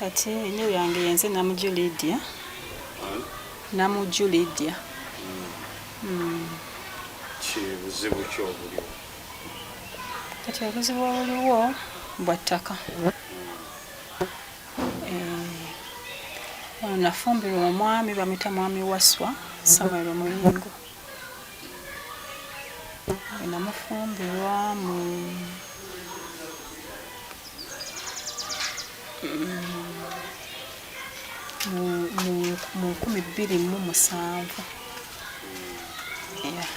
Kati ennyo lyange yenze Namujju Lydia. Namujju Lydia. Ki buzibu ki obuliwo? Kati obuzibu obuliwo bwa ttaka. Ono nafumbirwa omwami bamuyita Mwami Wasswa Samuel Muyingo. Namufumbirwa mu 2007. Yeah.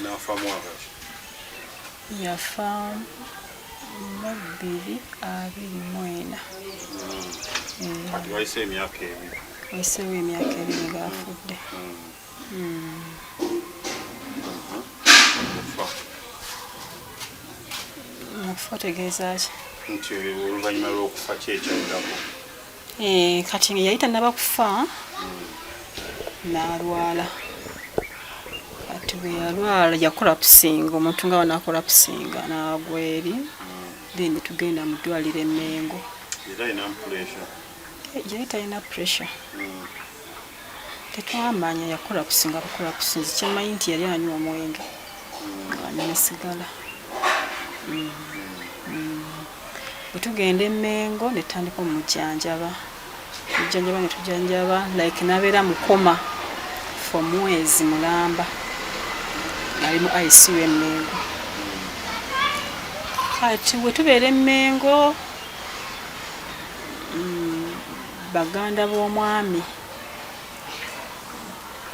N'afa mwaka ki? Yafa mu 2024. Kati wayise emyaka 2. Wayiseewo emyaka 2 ng'afudde. Okufa. Okufa otegeeza ki? Nti oluvannyuma lw'okufa ki ekyaddako? Kati nga yali tannaba kufa n'alwala. Kati bwe yalwala yakolapusinga, omuntu nga bw'anakolapusinga n'agwa eri, then ne tugenda mu ddwaliro e Mengo. Yali alina pressure? Yali talina pressure. Tetwamanya yakolapusinga bukolapusinzi, kyemmanyi nti yali anywa omwenge ng'anywa ne sigala. Bwe tugenda e Mengo ne tutandika omujjanjaba, tujjanjaba ne tujjanjaba like n'abeera mu coma for mwezi mulamba, ali mu ICU e Mengo. Kati bwe tubeera e Mengo, baganda b'omwami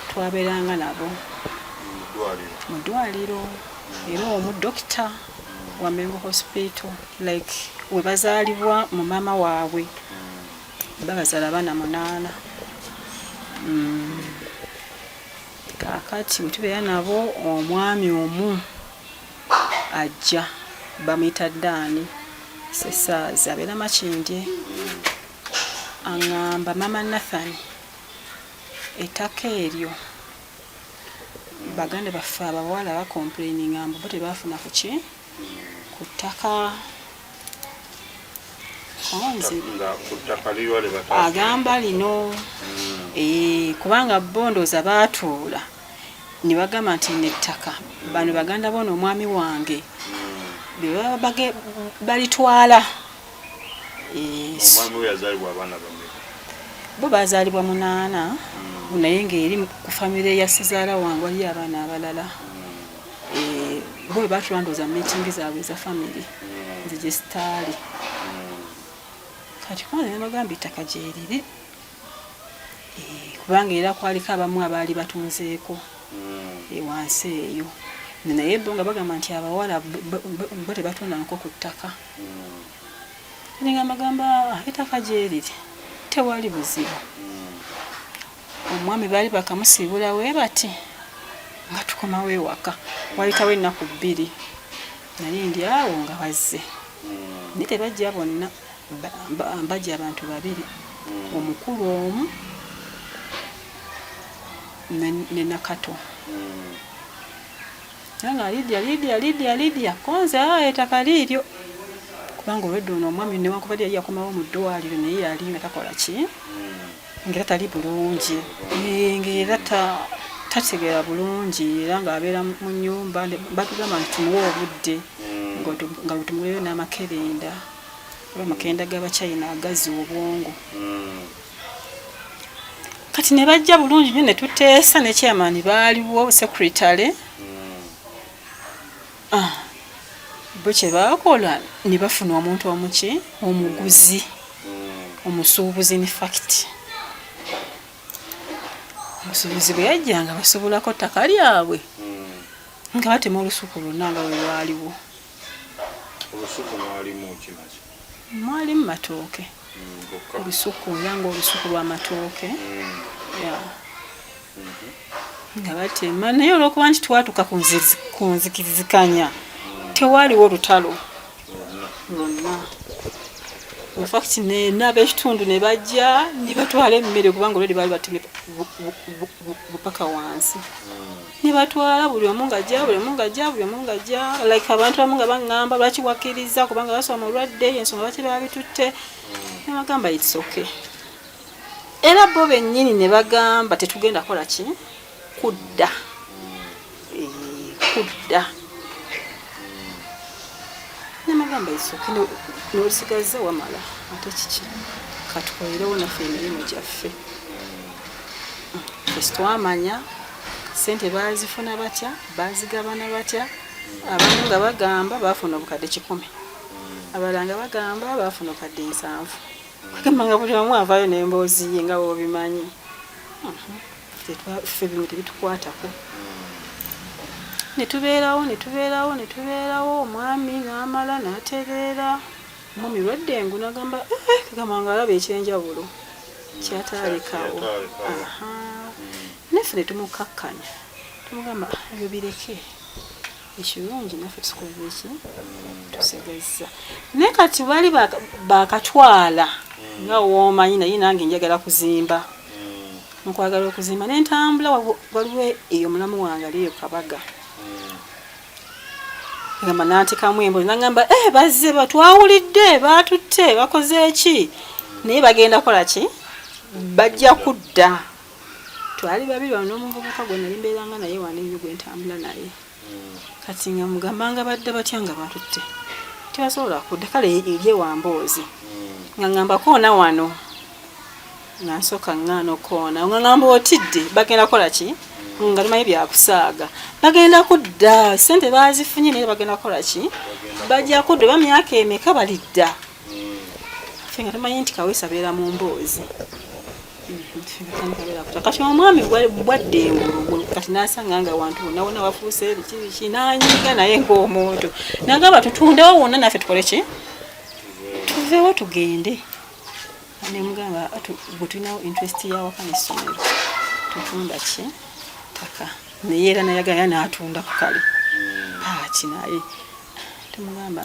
twabeeranga nabo mu ddwaliro, era omu dokita wa Mengo Hospital, like we bazaalibwa mu maama waabwe, babazaala abaana 8. Kaakati bwe tubeera nabo, omwami omu ajja bamuyita Daani Sesaazi, abeera Makindye, aŋŋamba Maama Nathan, ettaka eryo baganda baffe abawala bakomplaininga mbu bo tebaafuna ku ki ku ttaka. Agamba lino kubanga bo ndowooza baatuula ne bagamba nti lino ettaka bano baganda b'ono omwami wange be baba balitwala. Omwami we yazaalibwa abaana bameka? Bo baazaalibwa 8, naye ng'eri ku famire ya ssezaala wange waliyo abaana abalala. Bo bwe baatuula ndowooza mu miitingi zaabwe eza famire, nze gye sitaali. Kati kwanza ne bagamba ettaka gyeriri, kubanga era kwaliko abamu abaali batunzeeko wansi eyo, naye bo nga bagamba nti abawala bo tebatundangako ku ttaka. Nga mbagamba ettaka gyeriri tewali buzibu. Omwami baali bakamusiibula we bati nga tukomawo ewaka, wayitawo ennaku 2 nali ndi awo nga bazze, naye tebajja bonna, bajja abantu 2, omukulu omu ne Nakato. Nga Lydia, Lydia, Lydia, Lydia, konze ettaka liiryo, kubanga olwedda ono omwami newankubadde yali yakomawo mu ddwaliro naye yali nga takola ki, ng'era tali bulungi, ng'era tategeera bulungi, era ng'abeera mu nnyumba. Batugamba nti tumuwe obudde nga bwe tumuweeyo n'amakerenda, oba amakerenda g'Abachina agazza obwongo. Kati ne bajja bulungi nnyo ne tuteesa ne chairman baaliwo, secretary. Bo kye baakola ne bafuna omuntu omuki, omuguzi, omusuubuzi. In fact omusuubuzi bwe yajjanga basobolako ttaka lyabwe nga batema olusuku lwonna nga bwe lwaliwo. Olusuku mwalimu ki naki? Mwalimu matooke. Olusuku era ng'olusuku lw'amatooke. Nga batema, naye olw'okuba nti twatuuka ku nzikiriziganya tewaaliwo lutalo lwonna. In fact n'ab'ekitundu ne bajja ne batwala emmere, kubanga olwedi baali batemye bupaka wansi, ne batwala buli omu ng'ajja, buli omu ng'ajja, buli omu ng'ajja. Like abantu abamu nga baŋŋamba lwaki wakkiriza, kubanga basoma mulwadde, ensonga lwaki baabitutte. Nebagamba it's okay. Era bo bennyini ne bagamba tetugenda kola ki, kudda. Kudda. Nemagamba it's okay, n'olisigaza wamala ate kiki, katukolerewo naffe emirimu gyaffe. Ffe twamanya sente baazifuna batya, baazigabana batya. Abamu nga bagamba baafuna obukadde 100, abalala nga bagamba baafuna obukadde 70. Bagamba nga buli omu avaayo n'emboozi ye nga bw'obimanyi. Ffe bino tebitukwatako. Ne tubeerawo, ne tubeerawo, ne tubeerawo. Omwami n'amala n'atereera. Omwami lwaddengu n'agamba, "Eh," kagamba nga alaba ekyenjawulo kyataalekawo. Kyataalekawo. Aha. Naffe ne tumukakkanya, tumugamba, "Ah, ebyo bireke, ekirungi naffe tukoze ki, tusigazza." Naye kati bali bakatwala nga woomanyi, naye nange njagala kuzimba. Nkwagala okuzimba nentambula, waliwo eyo mulamu wange aliyo Kabaga. Gamba nantekamu emboozi, nagamba, "Eh, bazze batwawulidde, batutte, bakoze eki, naye bagenda kola ki, bajja kudda." Twali babiri wano n'omuvubuka gwe nali mbeeranga naye wano eyo gwe ntambula naye. Kati nga mugambanga badde batya nga batutte, tebasobola kudda. Kale eri ewamboozi nga ngamba koona wano, nga nsooka ŋŋaana okoona, nga ngamba otidde, bagenda kukola ki, nga tumanyi byakusaaga, bagenda kudda, sente bazifunye, naye bagenda kukola ki, bajja kudda, oba myaka emeka balidda. Ffe nga tumanyi nti Kaweesa abeera mu mboozi. Ffe nga tumanyi kabeera kuta. Kati omwami bwadda engulu, kati n'asanga nga wantu wonna wonna wafuuse biki biki, n'anyiga naye ng'omuntu, nagamba tutundewo wonna naffe tukole ki, tuveewo tugende. Nemugamba gwe tulinawo interest yawaka n'essomero, tutunda ki ttaka, naye era nayagala n'atunda ku kale paaki. Naye tumugamba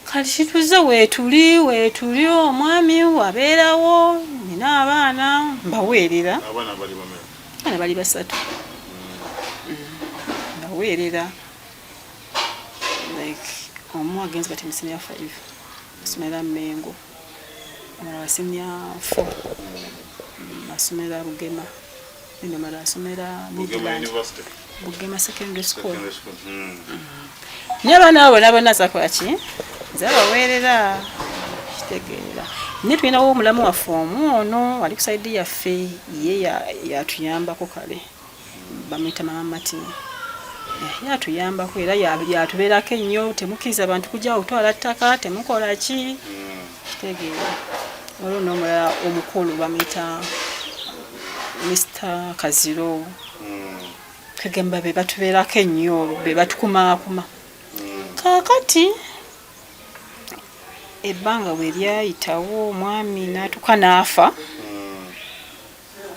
kati kituze weetuli weetuli, omwami wabeerawo, nina abaana mbaweerera. Abaana bali bameka? Abaana bali basatu. Mbaweerera, like omu agenze kati mu senior 5, asomera Mengo, omulala senior 4, asomera Bugema, then omulala asomera Bugema Midland. University? Bugema Secondary School. Secondary school. Naye abaana abo bonna bonna zakola ki, nze abaweerera, kitegeera. Naye tulinawo omulamu waffe omu ono ali ku side yaffe, ye yatuyambako, kale bamuyita Mama Martin. Yatuyambako era yatubeerako ennyo, temukkiriza bantu kujja kutwala ttaka, temukola ki, kitegeera. Waliwo n'omulala omukulu bamuyita Mr Kaziro. Kagamba be batubeerako ennyo, be batukumaakuma. Kaakati ebbanga bwe lyayitawo, omwami n'atuuka n'afa.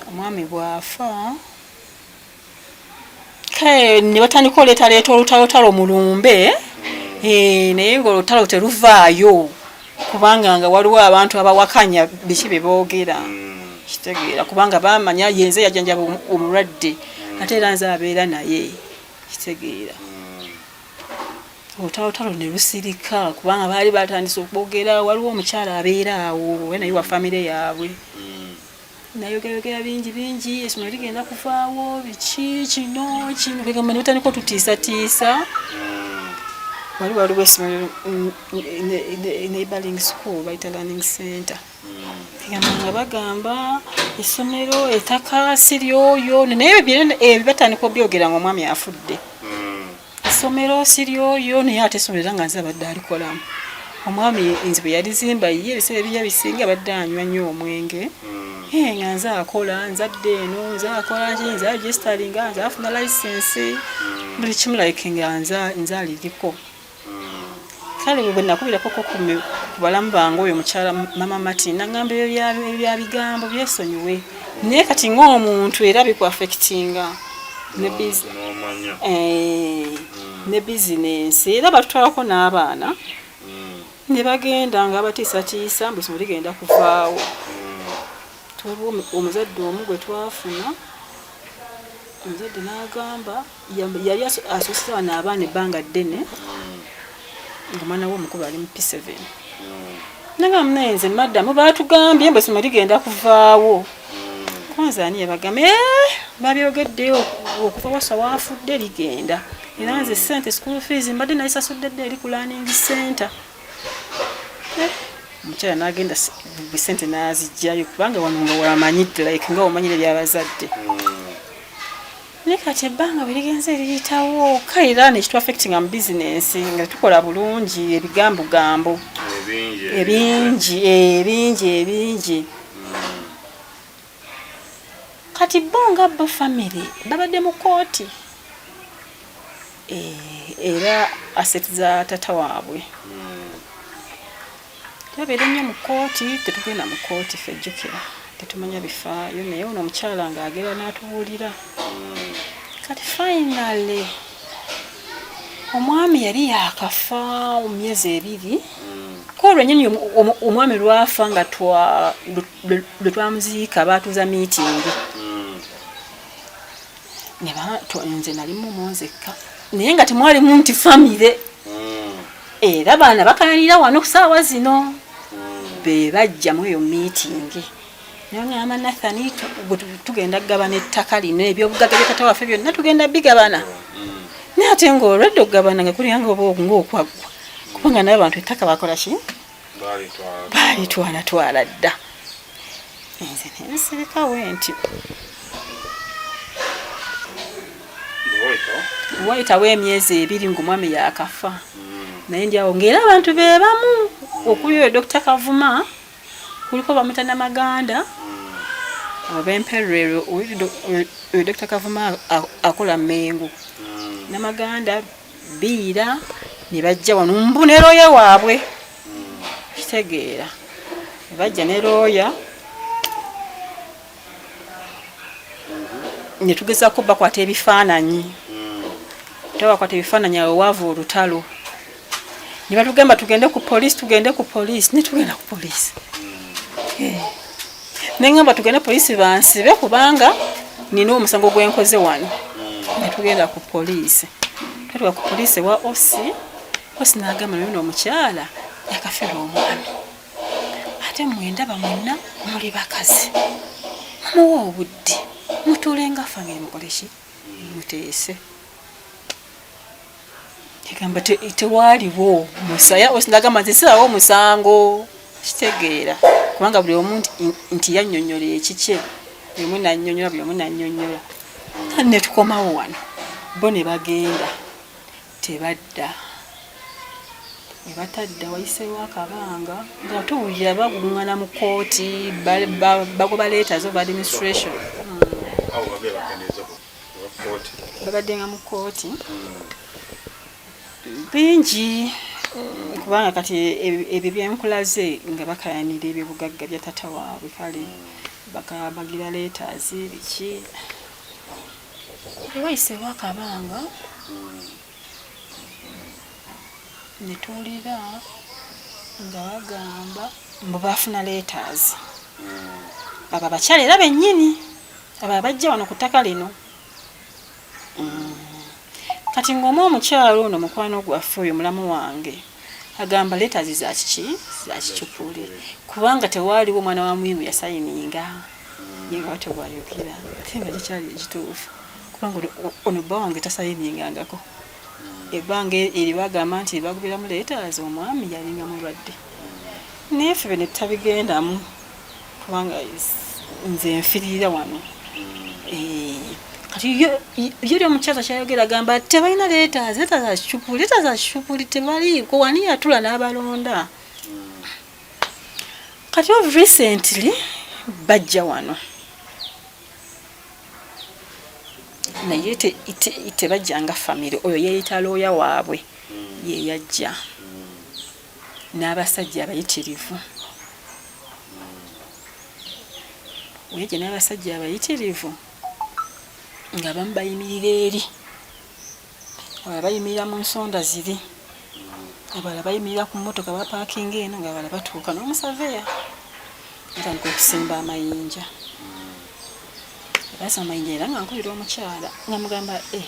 Omwami bw'afa, kale ne batandika oleetaleeta olutalotalo mu lumbe. Naye ng'olutalo teruvaayo kubanga nga waliwo abantu abawakanya biki bye boogera, kitegeera, kubanga bamanya yenze yajjanjaba omulwadde, ate era nze abeera naye, kitegeera. Olutalotalo ne lusirika kubanga baali batandise okwogera. Waliwo omukyala abeera awo, we naye wa famire yaabwe, nayogerayogera bingi bingi, essomero ligenda kuvaawo, biki, kino kino, kegamba ne batandika otutiisatiisa. Waliwo essomero, neighboring school bayita Learning Center, kegamba nga bagamba essomero ettaka si lyoyo, naye ebyo batandika obyogera nga omwami afudde. Essomero si lyoyo, naye ate essomero era nga nze abadde alikolamu. Omwami nze bwe yalizimba ye, ebiseera ebijja bisinga abadde anywa nnyo omwenge. Nga nze akola, nzadde eno, nze akola ki, nze aregisteringa, nze afuna license, buli kimu, like nga nze aliriko. Kale bwe nakubirako ko ku balamu bange, oyo mukyala Mama Martin nagamba ebyo bya bigambo, byesonyiwe. Naye kati ng'omuntu era bikuaffectinga ne N'omanya. Ne bizinensi era batutwalako n'abaana ne bagenda nga batiisatiisa mbu essomero ligenda kuvaawo. Waliwo omuzadde omu gwe twafuna, omuzadde n'agamba yali asoosesa bano abaana ebbanga ddene, nga omwana we omukulu ali mu P7. Nanga munaye nze maddamu baatugambye mbu essomero ligenda kuvaawo. Kwanza ani yabagamba? Babyogeddeyo okuva Wasswa waafudde ligenda. Era nze ssente school fees mbadde nayisasudde dda eri ku learning center. Omukyala n'agenda ssente n'aziggyayo kubanga wano nga wamanyi like nga omanyira eby'abazadde. Naye kati ebbanga bwe ligenze liyitawo kale era nekitu affectinga mu bizinensi nga tukola bulungi ebigambogambo ebingi ebingi ebingi. Kati bo nga bo family babadde mu kkooti era asset za tata waabwe tebabeera nnyo mu kkooti. Tetugenda mu kkooti ffe, jjukira tetumanya bifaayo, naye ono omukyala ng'agenda n'atubuulira. Kati finally omwami yali yakafa mu myezi 2 ko lwennyini omwami lwafa nga lwe twamuziika baatuuza meeting. Nze nalimu munzekka naye nga temwalimu nti family era baana bakayanira wano ku saawa zino be bajja mu eyo meeting. Naŋŋamba Nathan tugenda kugabana ettaka lino, ebyobugagga bya tata waffe byonna tugenda bigabana. Naye ate ng'olwedde okugabana nga kulinga oba ng'okwaggwa kubanga n'abantu ettaka bakola ki, baalitwalatwala dda. Nze nensirikawo nti wayitawo emyezi 2 ng'omwami yakafa, naye ndi awo ng'era abantu be bamu okuli oyo Dr. Kavuma, kuliko bamuta Namaganda ab'empererero. Oyo Dr. Kavuma akola Mengo, Namaganda Biira ne bajja wano mbu ne looya waabwe, kitegeera ne bajja ne looya ne tugezaako bakwata ebifaananyi. Tabakwata ebifaananyi, awo waava olutalo ne batugamba tugende ku poliisi, tugende ku poliisi, ne tugenda ku poliisi. Neŋŋamba tugende poliisi bansibe kubanga nina omusango gwenkoze wano. Ne tugenda ku poliisi, twatuka ku poliisi ewa OC, OC n'agamba naye omukyala yakafiirwa omwami, ate mwendaba mwenna muli bakazi, mumuwe obudde mutuule nga family mukole ki, muteese. Egamba tewaaliwo musaya nagamba nti sirawo omusango, kitegeera kubanga buli omu nti yannyonnyola ekikye, buli omu nannyonnyola, buli omu nannyonnyola, ne tukomawo wano bo ne bagenda tebadda. Ne batadda, wayiseewo akabanga nga tuwulira baguŋŋana mu kkooti, bagoba letters of administration. Babaddenga mu kkooti bingi kubanga kati ebyo byenkulaze nga bakayanira ebyobugagga bya tata waabwe, kale bakabagira letters biki. Wayiseewo akabanga ne tuwulira nga bagamba mbu baafuna letters, abo abakyala era bennyini abo abajja wano ku ttaka lino. Kati ng'omu omukyalo ono mukwano gwaffe oyo mulamu wange agamba letters za kiki, za kicupuli, kubanga tewaaliwo omwana wa mwiru yasayininga, ye nga batyo bwayogera, ate nga kikyali ekituufu kubanga ono bba wange tasayiningangako. Ebbanga eryo bagamba nti bagubiramu letters, omwami yalinga mulwadde, naye ffe bye tutabigendamu kubanga nze nfirira wano. Kati yo eri omukyala kyayogera agamba tebalina letters, letters za kicupuli, letters za kicupuli tebaliiko, wani yatula n'abalonda. Kati of recently bajja wano naye tebajja nga family, oyo yeeyita looya waabwe ye yajja n'abasajja abayitirivu, oyajja n'abasajja abayitirivu nga abamu bayimirira eri, abalala bayimirira mu nsonda ziri, abalala bayimirira ku mmotoka bapaakinga eno, nga abalala batuuka n'omusaveya batandika okusimba amayinja. Basima amayinja era nga nkubira omukyala nga mugamba, eh,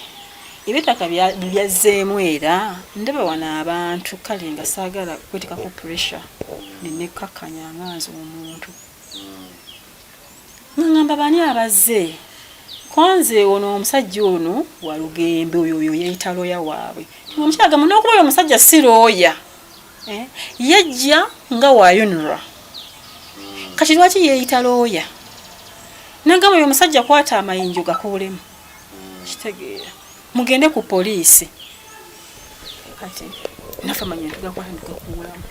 Ebyettaka byazzeemu era ndaba wano abantu kale nga saagala kwetekako pressure nenekkakkanya nga nze omuntu. Nga ngamba bani abazze? Konze ono omusajja ono walugembe oyo oyo yeeyita looya waabwe. Omukyala agamba n'okuba oyo omusajja si looya. Eh, yajja nga wa UNRA. Kati lwaki yeeyita looya? Nagamba oyo omusajja kwata amayinja ogakuulemu. Kitegeera. Mugende ku poliisi. Kati naffe amanyi tugakwata tugakuulamu.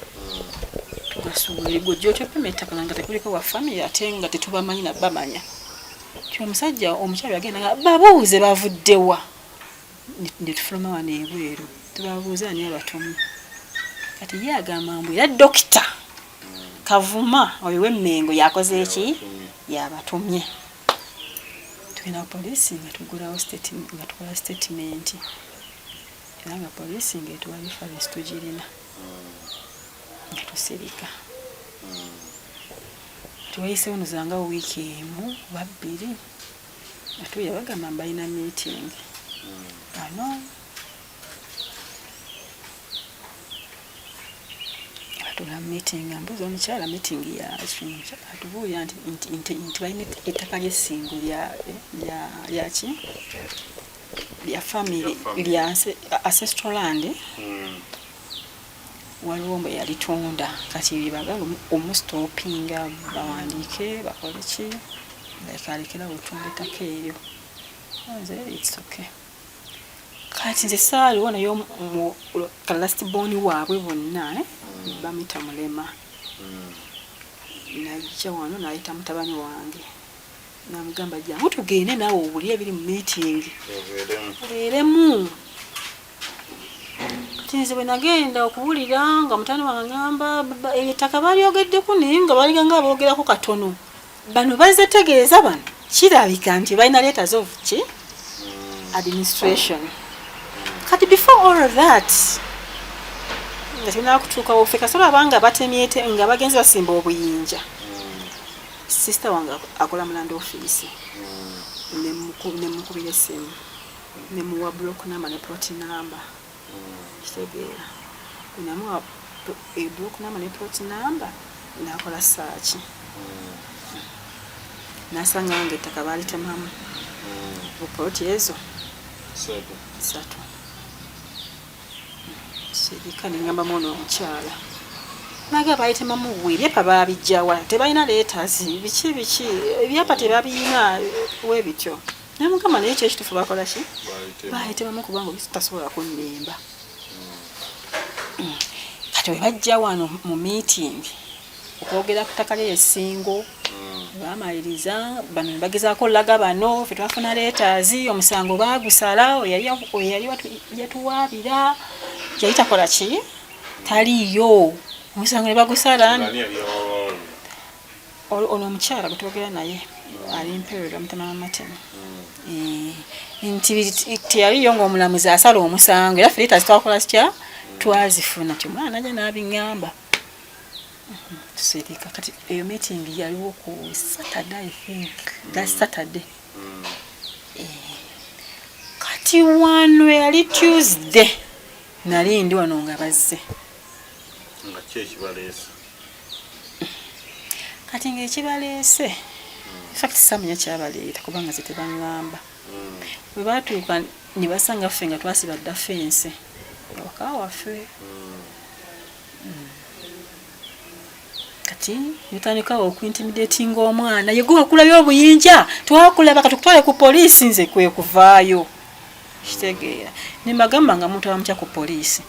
Tugasuula eri gwe ojja otya ettaka nga tekuliko wa family ate nga tetubamanyi na bamanya. Ti omusajja omukyala yagenda nga babuuze bavuddewa. Ne tufuluma wano ebweru. Tubabuuze ani abatumye. Kati ye agamba mbu era dokita Kavuma oyo w'Emmengo yakoze eki? Yabatumye. Tugenda ku poliisi nga tugulawo nga tukola statement. Era nga poliisi ng'etuwa reference tugirina. Nga tusirika. Kati wayiseewo ndowooza nga wiiki emu oba bbiri nga tuwulira bagamba mbu balina meeting. Wano Batuula mu meeting nga mbuuza omukyala meeting yaaki omukyala atubuulira nti nti nti nti balina ettaka ly'essingo lya lya lyaki lya family lya ancestral land hmm. Waliwo mbu eyalitunda kati byebagala omusitopinga bawandiike bakole ki like alekerawo otunda ettaka eryo nze it's okay. Kati nze saaliwo naye last born waabwe bonna eh, bamuyita Mulema najja wano nayita mutabani wange namugamba jangu tugende naawe owulire ebiri mu meeting obeeremu. Kati nze bwe nagenda okuwulira nga mutabani wange angamba ettaka balyogeddeko naye nga balinga nga aboogerako katono. Bano bazze tegeeza bano kirabika nti balina letters of ki administration. Kati before all of that nga tulina kutuukawo ffe kasolo abanga batemyete nga bagenze basimba obuyinja. Sister wange akola mu land office nemukubira essimu nemuwa block number ne plot number. Kitegeera namuwa block number ne plot number nakola saaki nasanga nga ettaka baalitemamu bupoloti ezo satu sirika nengambamu ono omukyala naga baalitemamu we ebyapa baabijjawa tebalina letters biki biki ebyapa tebabiyina we bityo namugamba naye ekyo ekituufu bakola ki baalitemamu kubanga tasobola kunnimba. Kati bwe bajja wano mu meeting okwogera ku ttaka lye Ssingo bamaliriza bano ne bagezaako olaga bano ffe twafuna letters omusango baagusala oyo yali yatuwaabira yali takola ki taliiyo omusango ne bagusala. Ono omukyala gwe twogera naye ali mpeererwa mutama wa Martin nti teyaliyo ng'omulamuzi asala omusango era ffe letters twakola tutya twazifuna ti omwana najja n'abiŋŋamba tusirika. Kati eyo meeting yaliwo ku Saturday I think that Saturday. Kati wano yali Tuesday nali ndi wano nga bazze nga ki ekibaleese kati ng'ekibaleese infact samanya kyabaleeta kubanga ze tebaŋŋamba. Bwe baatuuka ne basanga ffe nga twasiba dda fensi ewaka waffe. Kati notandika okuintimidatinga omwana ye gwe wakulabye obuyinja twakulaba katukutwale ku poliisi nze kwe kuvaayo kitegeera ne mbagamba nga muntu abamutya ku poliisi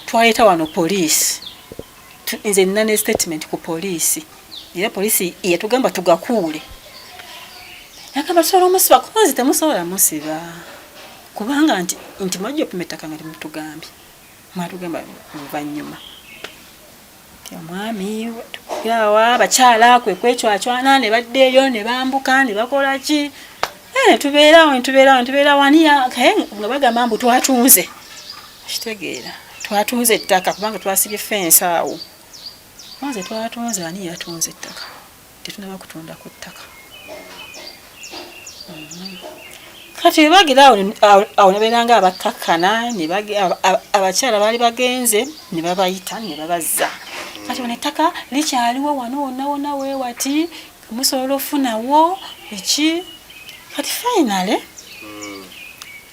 twaleeta wano poliisi nze nina ne statement ku poliisi era poliisi yatugamba tugakuule nagamba tusobola omusiba kuba nze temusobola musiba kubanga nti nti mwajja opima ettaka nga temutugambye mwatugamba luvannyuma nti omwami awa abakyala kwe kwecwacwana ne baddeeyo ne bambuka ne bakola ki ne tubeerawo ne tubeerawo ne tubeerawo ani nga bagamba mbu twatunze kitegeera twatunze ettaka kubanga twasibye fensi awo nze twatunze ani yatunze ettaka tetunaba kutunda ku ttaka. Kati webagira awo nebeera nga abakkakkana, abakyala baali bagenze ne babayita ne babazza. Kati wano ettaka likyaliwo wano wonna wonna weewati, musobola ofunawo eki. Kati finally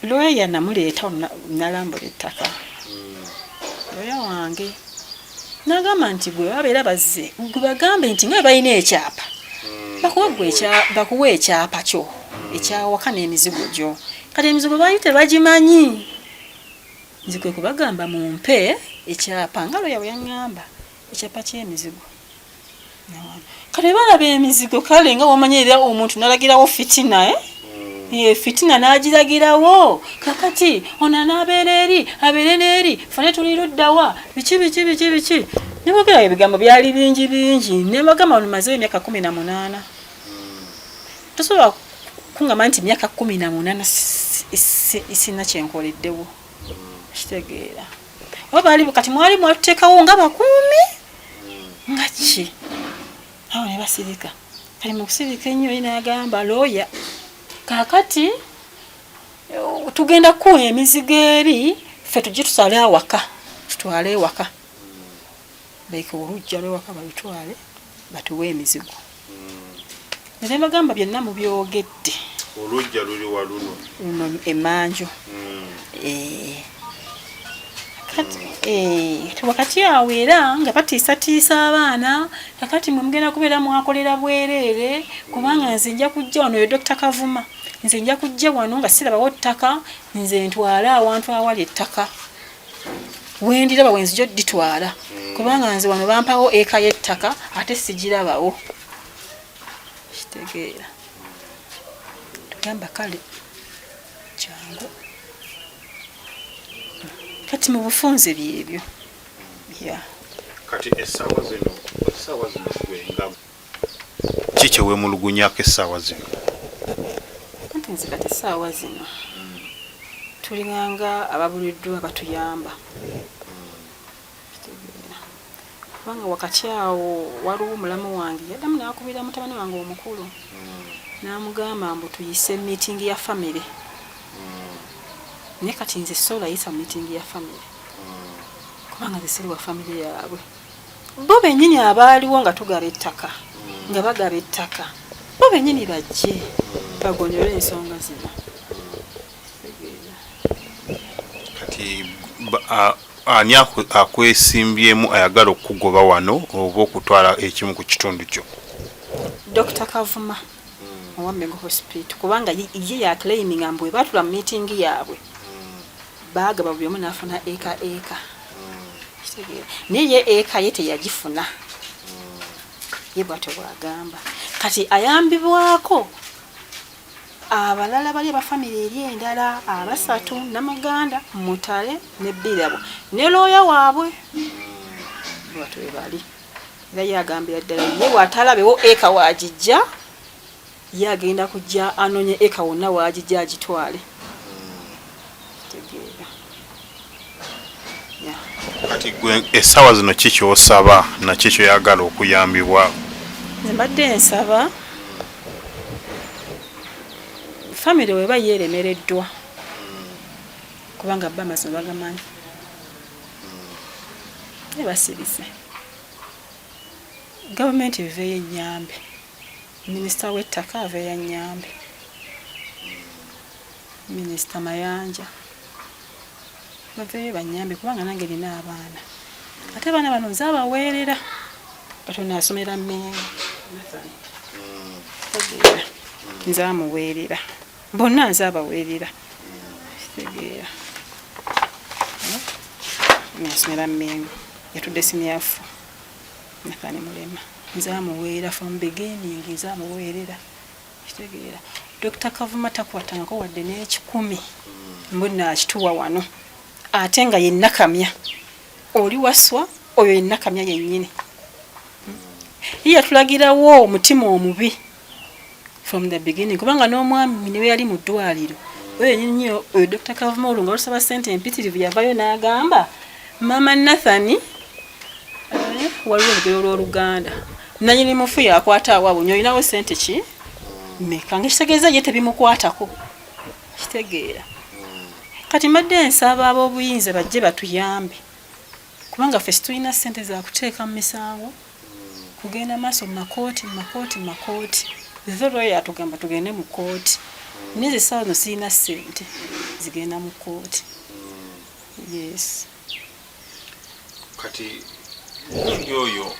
lawyer namuleeta nalambula ettaka. Lawyer wange n'agamba nti gwe babeera bazze, gwe bagambe nti nga balina ekyapa, bakuwe ekyapa kyo ekyawaka n'emizigo gyo. Kati emizigo baali tebagimanyi. Nze kwe kubagamba mumpe ekyapa nga lawyer bwe yaŋŋamba, ekyapa ky'emizigo. Kati balaba emizigo, kale nga wamanya era omuntu n'alagirawo fitina, fitina n'agiragirawo. Kakati ono anaabeera eri, abeere n'eri, ffe tuli luddawa, biki biki biki biki. Ne boogera ebigambo byali bingi bingi. Ne bagamba wano mazeeyo emyaka 18. Tosobola kuŋŋamba nti myaka 18 sina kyenkoleddewo. Kitegeera. Oba baali kati mwali mwatuteekawo nga bakuumi nga ki? Awo ne basirika. Kati mu kusirika ennyo ye n'agamba looya, kaakati tugenda kukuwa emizigo eri, ffe tujje tusale awaka, tutwale ewaka. Like oluggya lw'ewaka balutwale batuwe emizigo. Ne bagamba byonna mubyogedde. Oluggya luli wa luno? Luno emmanju. Kati wakati awo era nga batiisatiisa abaana, kakati mwe mugenda kubeera mwakolera bwereere, kubanga nze nja kujja wano, ye Dr. Kavuma, nze nja kujja wano nga sirabawo ttaka, nze ntwale awantu awali ettaka wendiraba wenzija odditwala, kubanga nze wano bampawo eka y'ettaka ate sigirabawo. Kitegeera. Tugamba kale kyangu. Kati mu bufunze byebyo. Kati essaawa zino gwe nga ki kye weemulugunyaako essaawa zino? Anti nze kati essaawa zino tulinganga ababuliddwa batuyamba. Kitegeera. Kubanga wakati awo waliwo omulamu wange yaddamu n'akubira mutabani wange omukulu n'amugamba mbu tuyise meeting ya family. Naye kati nze sobola yisa meeting ya family kubanga nze siri wa family yaabwe. Bo bennyini abaaliwo nga tugaba ettaka, nga bagaba ettaka, bo bennyini bajje bagonyole ensonga zino. Kati ani akwesimbyemu ayagala okukugoba wano oba okutwala ekimu ku kitundu kyo? Dr. Kavuma owa Mengo Hospital, kubanga ye yaclaiminga mbu bwe baatula mu meeting yaabwe baagaba buli omu n'afuna eka eka. Kitegeera. Naye ye eka ye teyagifuna. Ye bw'atyo bw'agamba. Kati ayambibwako abalala bali aba famire eri endala abasatu, Namaganda, Mutale ne Birabo ne looya waabwe. Bw'atyo bwe bali. Era ye agambira ddala ye bw'atalabewo eka waagijja, ye agenda kujja anonye eka wonna waagijja agitwale. Kitegeera. Kati gwe essaawa zino ki ky'osaba na ki ky'oyagala okuyambibwa? Nze mbadde nsaba famire weba yeeremereddwa, kubanga bba amazima bagamanyi, naye basirise. Gavumenti eveeyo ennyambe, minisita w'ettaka aveeyo annyambe, Minisita Mayanja baveeyo bannyambe, kubanga nange nina abaana, ate abaana bano nze abaweerera. Kati ono asomera Mmengo, tegeera, nze amuweerera, bonna nze abaweerera. Kitegeera, asomera Mmengo, yatudde senior four, Nathan Mulema, nze amuweerera from beginning, nze amuweerera. Kitegeera, Dr. Kavuma takwatangako wadde n'ekikumi mbu naakituwa wano, ate nga ye Nakamya oli waswa oyo ye Nakamya yennyini. Ye yatulagirawo omutima omubi from the beginning, kubanga n'omwami ne yali mu ddwaliro oyo yennyini oyo Dr. Kavuma, olwo nga lusaba ssente empitirivu, yavayo n'agamba Mama Nathan, waliwo olugero lw'Oluganda, nanyini mufu yakwata awaabwe, olinawo ssente ki mmeka, nga ekitegeeza ye tebimukwatako. Kitegeera. Kati mbadde nsaba ab'obuyinza bajje batuyambe, kubanga ffe situlina ssente za kuteeka mu misango, kugenda maaso mu makooti, mu makooti, mu makooti. Lawyer atugamba tugende mu kooti, naye nze essaawa zino sirina ssente zigenda mu kooti. Yes. Kati gundi oyo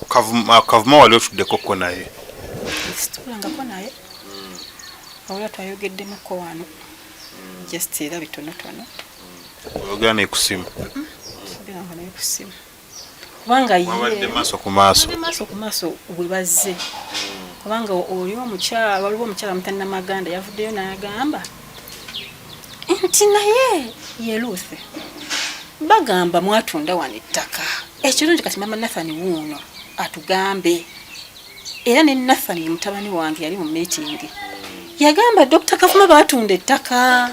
Kavuma, Kavuma wali otuddekoko naye? Situulangako naye, wabula twayogeddemuko wano just era bitonotono. Oyogera naye ku simu? Sigeranga naye ku simu, kubanga ye Wabadde maaso ku maaso? Babadde maaso ku maaso bwe bazze, kubanga oli omukyala, waliwo omukyala Mutanamaganda yavuddeyo n'agamba nti naye ye Ruth bagamba mwatunda wano ettaka. Ekirungi kati mama Nathan wuuno atugambe, era ne Nathan ye mutabani wange yali mu meeting, yagamba Dr. Kavuma batunda ettaka,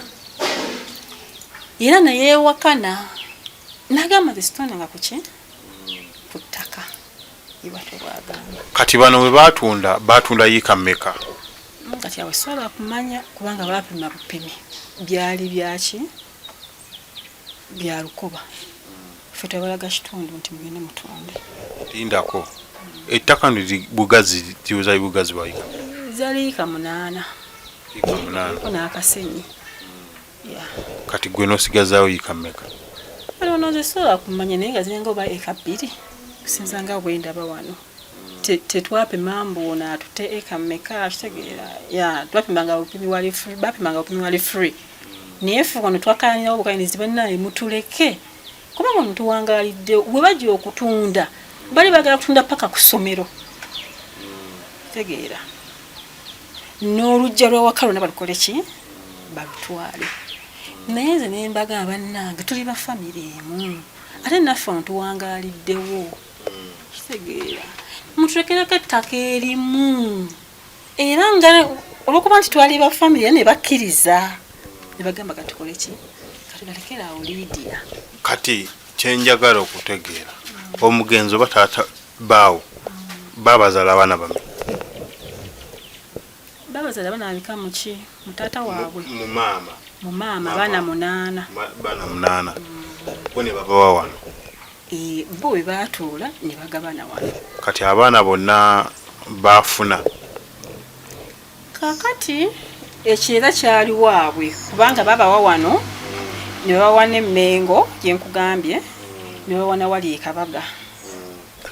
era nayeewakana n'agamba nze situndanga kuki ku ttaka, iwatyo bwagamba. Kati bano bwe batunda, batunda yiika mmeka? Kati awo sobola kumanya, kubanga bapima bupimi, byali byaki, bya lukoba, ffe twabalaga kitundu nti mugende mutunde. Lindako, ettaka no bugazi ziweza bugazi bwa yiika? Zali yiika 8. Yiika 8. Ko n'akasenyi ya. Kati gwe n'osigazaawo yiika mmeka? Ono nze sobola kumanya, naye nga ziringa oba eka 2 kusinza nga bwendaba wano. Tetwapima mbu ono atute eka mmeka, kitegeera? Ya, twapimanga bupimi wali free, bapimanga bupimi wali free, naye ffe wano twakayanirawo bukayinizi, bannaye mutuleke, kubanga ono tuwangalidde. Bwe bajja okutunda bali bagala kutunda paka ku ssomero, tegeera, n'oluggya lw'awaka lwonna balukole ki, balutwale. Naye nze ne mbagamba, bannange, tuli ba famire emu, ate naffe ono tuwangaliddewo, kitegeera, mutulekereko ettaka erimu. Era nga olwokuba nti twali ba famire, era ne bakkiriza ne bagamba katukole ki, katubalekere awo Liidiya. Kati kyenjagala okutegeera, omugenzi oba taata baawo babazaala abaana bame? Babazaala abaana babika muki, mu taata waabwe? Mu maama. Mu maama, abaana 8. Baana 8, bo ne babawa wano? Eh, bo bwe baatuula ne bagabana wano. Kati abaana bonna baafuna? Kakati ekyo era kyali waabwe, kubanga babawa wano ne babawa n'emmengo gye nkugambye, ne babawa nawali e Kabaga.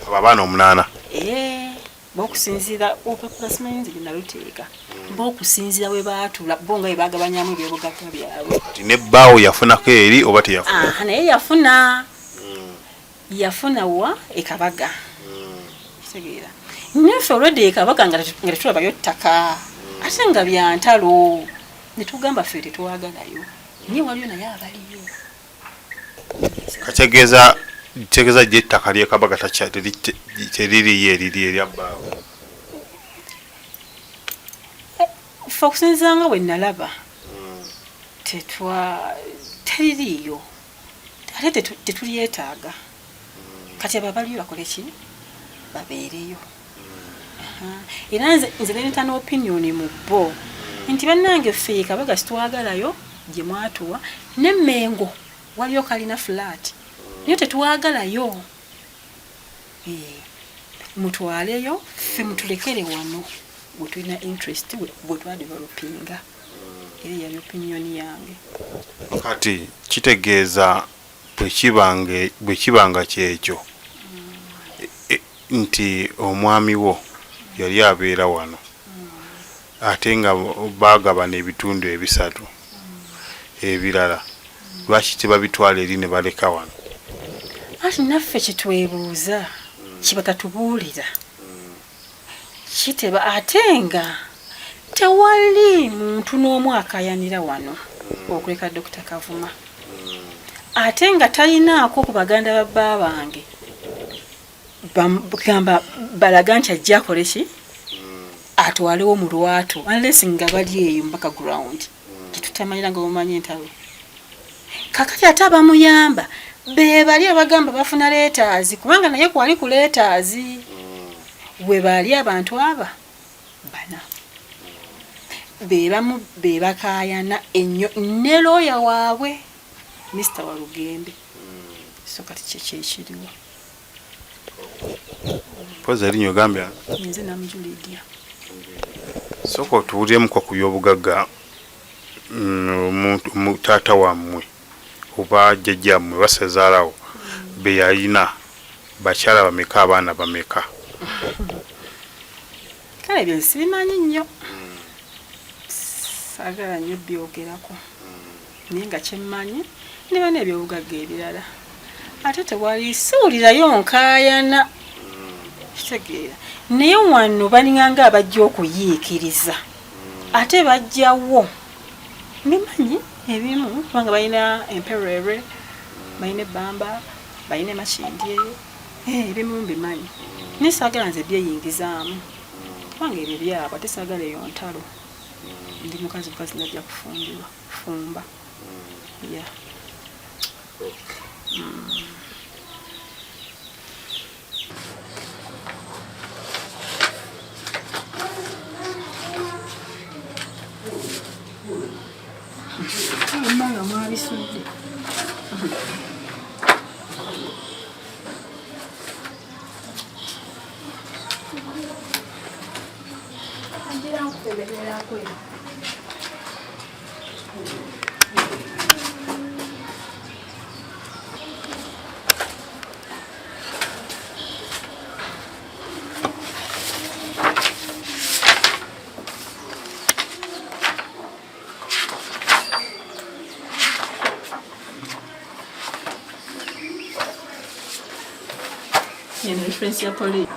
Abo abaana 8? Eh, bokusinziira olupapula simanyi nze gye naluteeka, bokusinziira we baatula, bo nga bwe bagabanyamu ebyobugagga byabwe. Kati ne bbaawo yafunako eri oba teyafuna? Aha, naye yafuna, yafuna wa e Kabaga, kitegeera? Naffe olwedde e Kabaga nga tetulabayo ttaka, ate nga byantalo, ne tugamba ffe tetwagalayo, naye waliyo naye abaliyo. Kategeeza tegeeza gye ettaka ly'e Kabaga teririyo eriri erya bbaawo? Ffe okusinziira nga bwe nalaba, tetwa teririiyo, ate tetulyetaaga. Kati abo abaliyo bakole ki, babeereyo. Aha. Era nze neleeta n'opinion mu bo nti bannange, ffe Kabaga sitwagalayo gye mwatuwa, n'emmengo waliyo kalina flat, naye tetwagalayo. Eh, mutwaleyo, ffe mutulekere wano gwe tulina interest, gwe twadevelopinga. Era yali opinion yange. Kati kitegeeza bwe kibanga kyekyo nti omwami wo yali abeera wano, ate nga baagabana ebitundu ebisatu ebirala, lwaki tebabitwala eri ne baleka wano? Ati naffe kyetwebuuza, kibatatubuulira kiteba, ate nga tewali muntu n'omu akayanira wano okuleka Dokita Kavuma, ate nga talinaako ku baganda ba bba bange gamba balaga nti ajja akole ki, atwalewo mu lwatu, unless nga bali eyo mu background tetutamanyira nga omanyi entalo. Kakati ate abamuyamba be bali abagamba bafuna letters, kubanga naye kwali ku letters we baali abantu aba bana. Bebamu bebakayana ennyo ne looya waabwe Mr Walugembe. So kati kyekyekiriwo. Mpozi erinnya ogambye? Nze Namuju Lydia. Sooka otuwuliremukko ku byobugagga taata wammwe oba jjajjammwe basezaalawo be yalina, bakyala bameka, abaana bameka? Kale ebyo sibimanyi nnyo, saagala nnyo byogerako, naye nga kyemmanyi ne bana ebyobugagga ebirala ate tewali siwulirayo nkaayana, kitegeera. Naye wano balinganga abajja okuyiikiriza ate bajjawo mbimanyi ebimu, kubanga balina emperere, balina ebbamba, balina emakindye, ebimu mbimanyi, naye saagala nze byeyingizaamu kubanga ebyo byabwe, ate saagala eyo ntalo. Ndi mukazi bukazi, najja kufumbirwa kufumba ya. Nga mwabisudde. Eno reference ya police.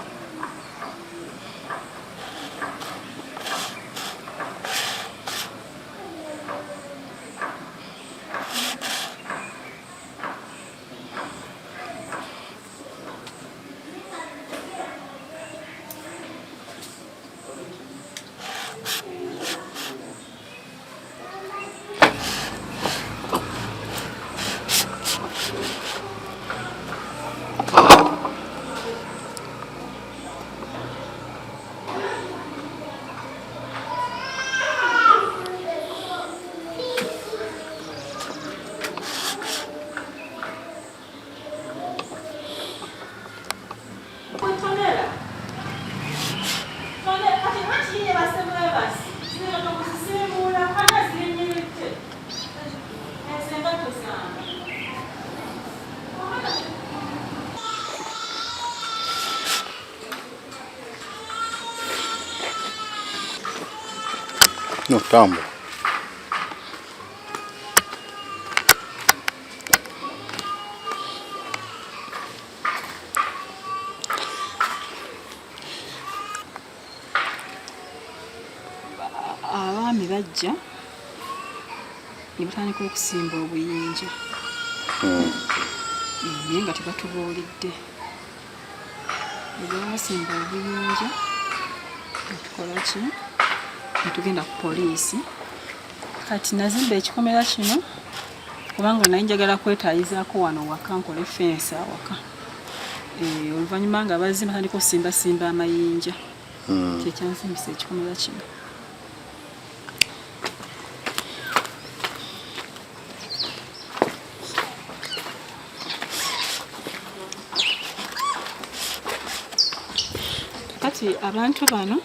No, tambula. Abaami bajja ne batandika okusimba obuyinja, naye nga tebatubuulidde. Bwe basimba obuyinja netukola ki, netugenda ku poliisi. Kati nazimba ekikomera kino kubanga naye njagala kwetaayizaako wano waka, nkole fensi awaka. Oluvannyuma nga bazze batandika okusimbasimba amayinja, kyekyansimbisa ekikomera kino. Kati abantu bano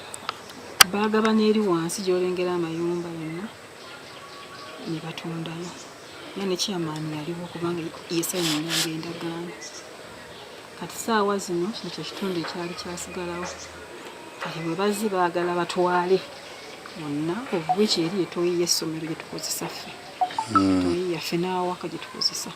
baagabana eri wansi gy'olengera amayumba yonna ne batundayo, era ne chairman yaliwo kubanga yesayininga endagaano. Kati saawa zino kino kye kitundu ekyali kyasigalawo. Kati bwe bazze baagala batwale wonna, of which eri etoyi y'essomero gye tukozesa ffe, toyi yaffe n'awaka gye tukozesa.